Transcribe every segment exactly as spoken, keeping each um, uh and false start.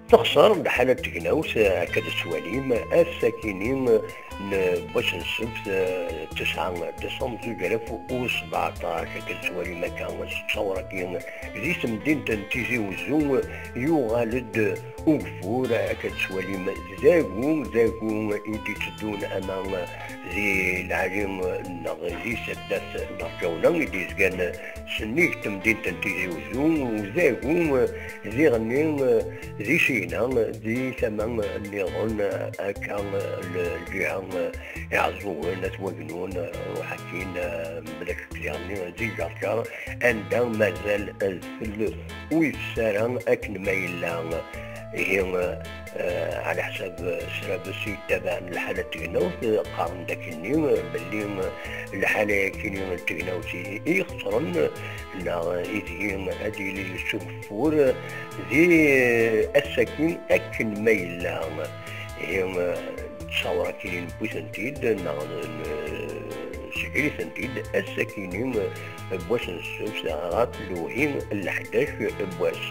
Texṣer lḥala n tegnawt, akka d-tettwalim, ass-akini n wass n ssebt, tesɛa diṣember zuǧ alaf u sbeɛṭac, akka d-tettwalim akka s ttawṛ-agi di temdint n Tizi Wezzu, yuɣal-d ugeffur, akka d-tettwalim d agu, d agu i d-itteddun ama di lɛali neɣ di taddart n Rǧawna i d-yezgan sennig temdint n Tizi Wezzu, d agu diɣenni di Sina, di tama nniḍen, akka l-, lǧiha Iɛeẓẓugen, At Wagnun, ruḥ akkin, mebla ccek diɣenni di Ǧerǧer, anda mazal, eh, tell-, ur itess ara akken ma yella. Ihi, eh, ɛla ḥsab, eh, srabes i yettabaɛen lḥala n tegnawt, eh, qqaren-d akkenni, eh, belli, eh, lḥala-yakini n tegnawt i, i ixeṣren, eh, neɣ, eh, ideg ad yili s ugeffur, eh, di, eh, ass-agi akken ma yella. Ihi, eh, ttṣawṛ akkin-in wwi-tent-id, neɣ, eh, sgel-itent-id, ass-akkin-in, eh, n wass n ssebt, ɣef lewhi n leḥdac n wass.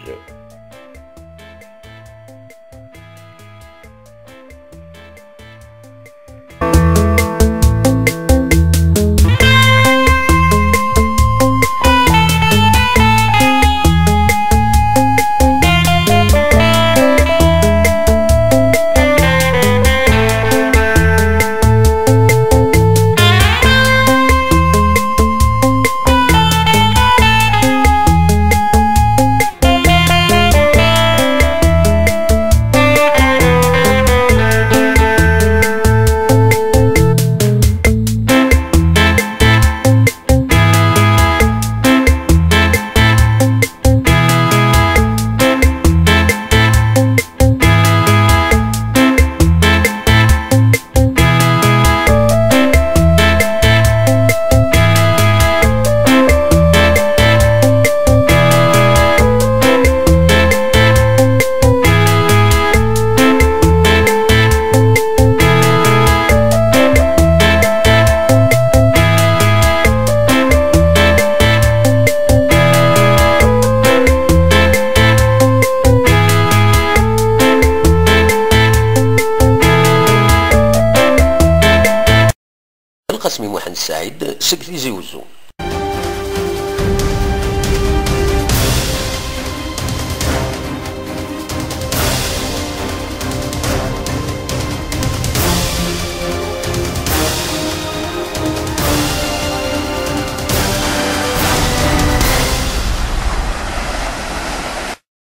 Lqasmi Muḥend Saɛid seg Tizi Wezzu.